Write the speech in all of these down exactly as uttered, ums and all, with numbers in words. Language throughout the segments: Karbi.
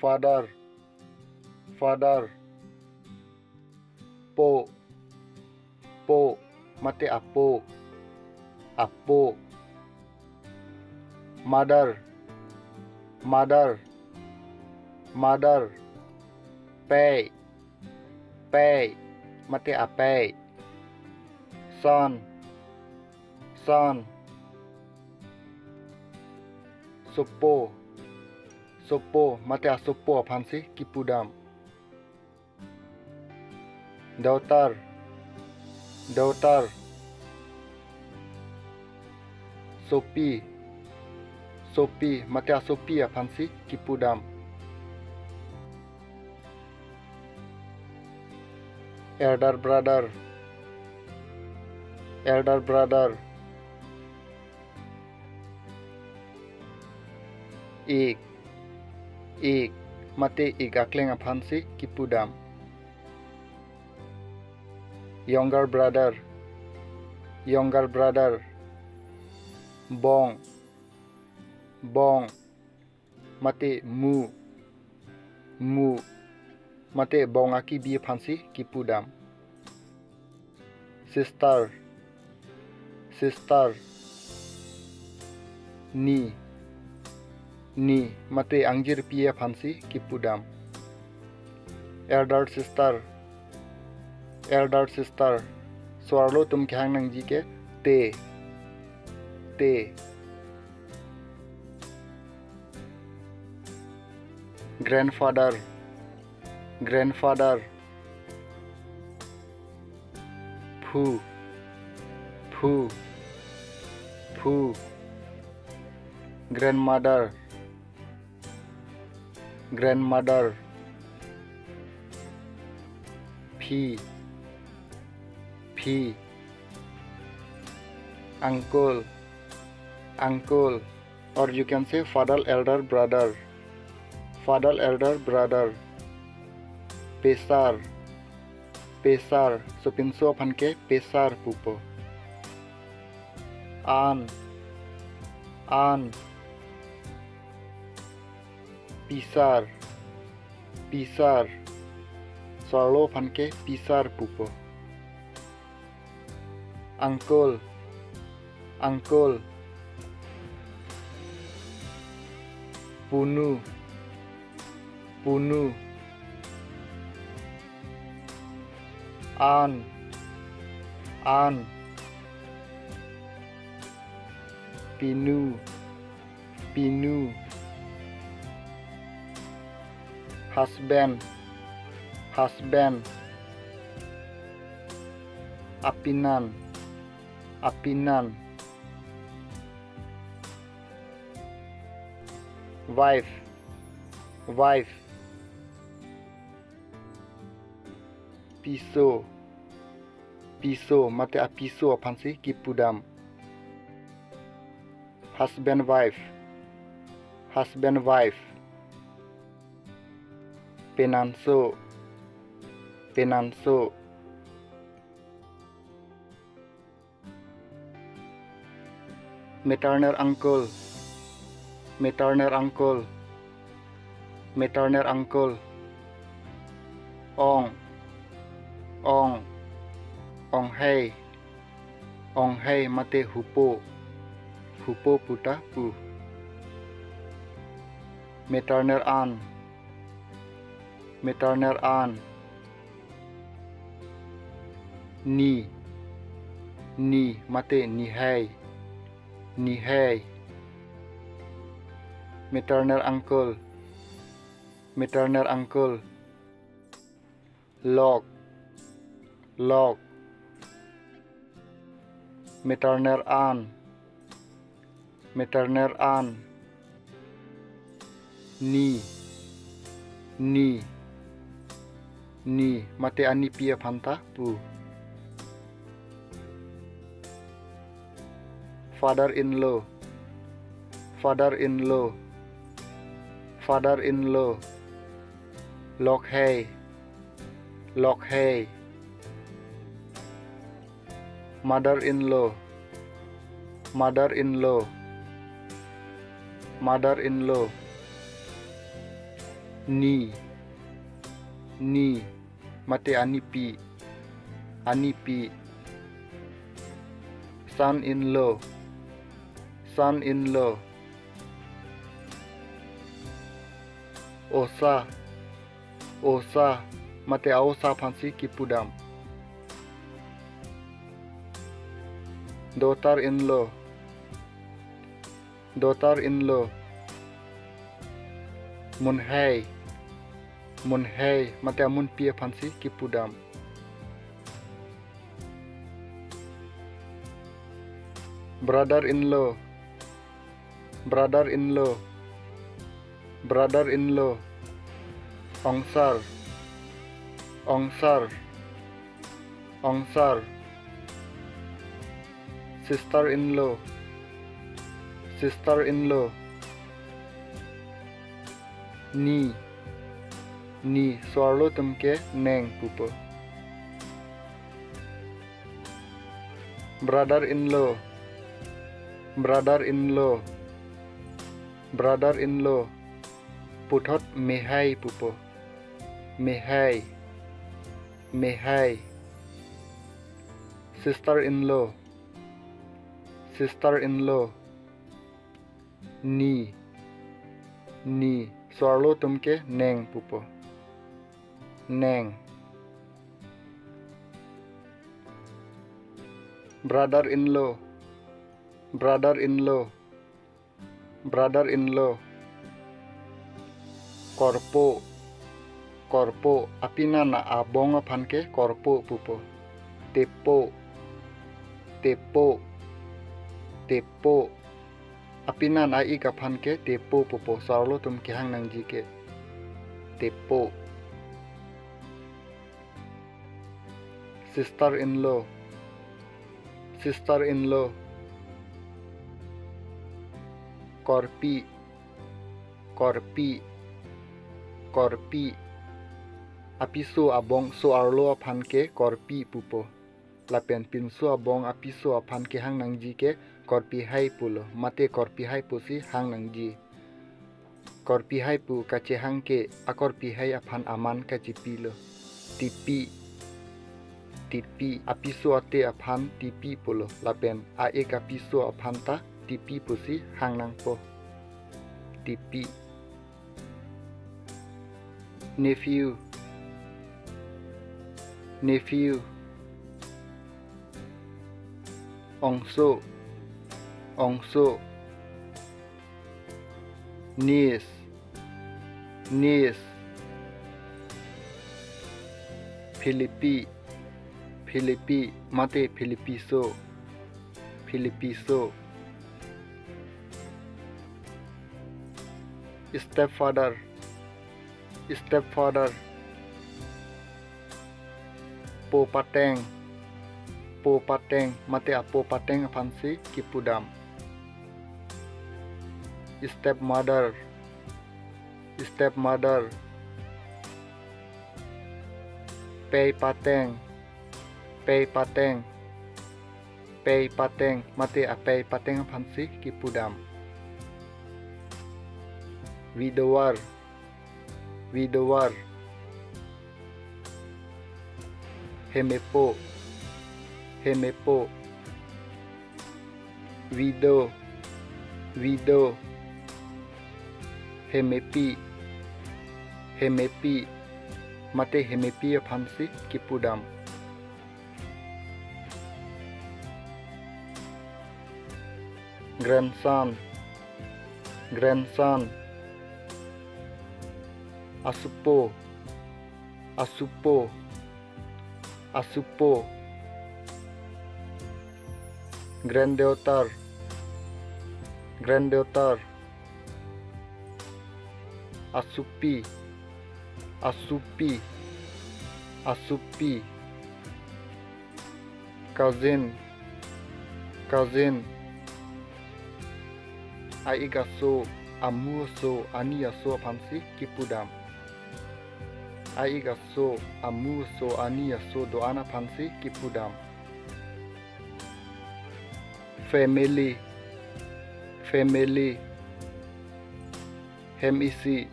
Father, father. Po, po, mate apo, apo. Mother, mother, mother. Pei, pei, mate apei. Son, son. Sopo, sopo, mate asopo aphansi kipudam. Daughter, daughter. Sopi, sopi, mate asopi aphansi kipudam. Elder brother, elder brother. Ik, ik, mate ik akleng aphansi kipudam. Younger brother, younger brother. Bong, bong, mate mu, mu, mate bong akibi aphansi kipudam. Sister, sister. Ni, ni, mate angjirpi aphansi kipudam. Elder sister, elder sister. So-arlo atum kehang nangji ke te, te. Grandfather, grandfather. Phu, phu, phu. Grandmother, grandmother. Phi, phi. Uncle, uncle. Or you can say father elder brother. Father elder brother. Pesar, pesar. Sopinso aphan ke pesar pupo. Aunt, aunt. Pisar, pisar. So-arlo aphan ke pisar pupo. Uncle, uncle. Punu, punu. Aunt, aunt. Pinu, pinu. Husband, husband. Apinan, apinan. Wife, wife. Piso, piso, mate apiso aphansi kipudam. Husband wife, husband wife. Penanso, penanso. Maternal uncle, maternal uncle, maternal uncle. Ong, ong, onghei, onghei mate hupo, hupo puta pu. Maternal aunt, maternal aunt. Ni, ni mate nihei, nihei. Maternal uncle, maternal uncle. Lok, lok. Maternal aunt, maternal aunt. Ni, ni, ni mate anipi aphanta pu. Father-in-law, father-in-law, father-in-law. Lokhei, lokhei. Mother-in-law, mother-in-law, mother-in-law. Ni, ni, mate anipi, anipi. Son-in-law, son-in-law. Osa, osa, mate a-osa aphansi kipudam. Daughter-in-law, daughter-in-law. Munhai, munhai, mate amunpi aphansi kipudam. Brother-in-law, brother-in-law, brother-in-law. Ongsar, ongsar, ongsar. Sister-in-law, sister-in-law. Ni, ni, so-arlo atum ke neng pupo. Brother-in-law, brother-in-law, brother-in-law. Puthot mehai pupo. Mehai, mehai. Sister-in-law, sister-in-law. Ni, ni, so-arlo atum ke neng pupo. Neng. Brother-in-law, brother-in-law, brother-in-law. Korpo, korpo, apinan abong aphan ke korpo pupo. Tepo, tepo, tepo. Apinan a-ik aphan ke tepo pupo, so-arlo atum kehang nangji ke. Tepo. Sister-in-law, sister-in-law. Korpi, korpi, korpi. Apiso abong, so-arlo aphan ke korpi pupo. Lapen pinso abong apiso aphan kehang nangji ke korpihai pulo, mate korpihai pusi hang nangji. Korpihai pu kachehang ke akorpihai aphan aman kachipilo. Tipi, tipi, apiso ate aphan tipi pulo, lapen a-ik apiso aphan ta tipi pusi hang nangpo. Tipi. Nephew, nephew. Ongso, ongso. Niece, niece. Philipi, philipi, mate philipiso, philipiso. Stepfather, stepfather. Po pateng, po pateng, mate apo pateng aphansi kipudam. Stepmother, stepmother. Pei pateng, pei pateng, pei pateng, mate apei pateng aphansi kipudam. Widower, widower. Hemepo, hemepo. Widow, widow. Hemepi, hemepi, mate hemepi aphansi kipudam. Grandson, grandson. Asupo, asupo, asupo. Granddaughter, granddaughter. Asupi, asupi, asupi. Cousin, cousin. A-ik aso, amu aso, ani aso aphansi kipudam. A-ik aso, amu aso, ani aso do-an aphansi kipudam. Family, family. Hem isi,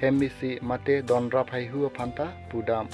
hem isi mate donrap haihu aphan ta pudam.